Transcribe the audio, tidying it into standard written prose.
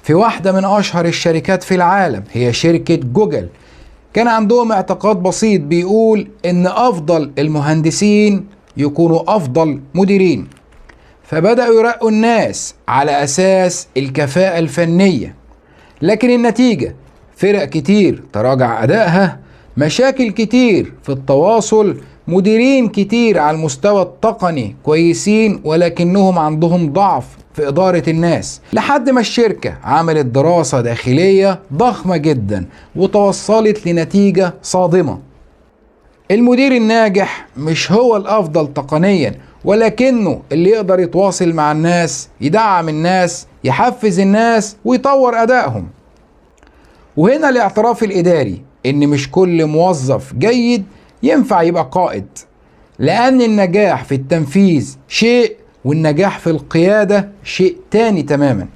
في واحدة من أشهر الشركات في العالم هي شركة جوجل، كان عندهم اعتقاد بسيط بيقول إن أفضل المهندسين يكونوا أفضل مديرين، فبدأوا يرقوا الناس على أساس الكفاءة الفنية. لكن النتيجة فرق كتير تراجع أدائها، مشاكل كتير في التواصل، مديرين كتير على المستوى التقني كويسين ولكنهم عندهم ضعف في إدارة الناس، لحد ما الشركة عملت دراسة داخلية ضخمة جدا وتوصلت لنتيجة صادمة. المدير الناجح مش هو الأفضل تقنيا، ولكنه اللي يقدر يتواصل مع الناس، يدعم الناس، يحفز الناس، ويطور أدائهم. وهنا الاعتراف الإداري إن مش كل موظف جيد ينفع يبقى قائد، لأن النجاح في التنفيذ شيء والنجاح في القيادة شيء تاني تماما.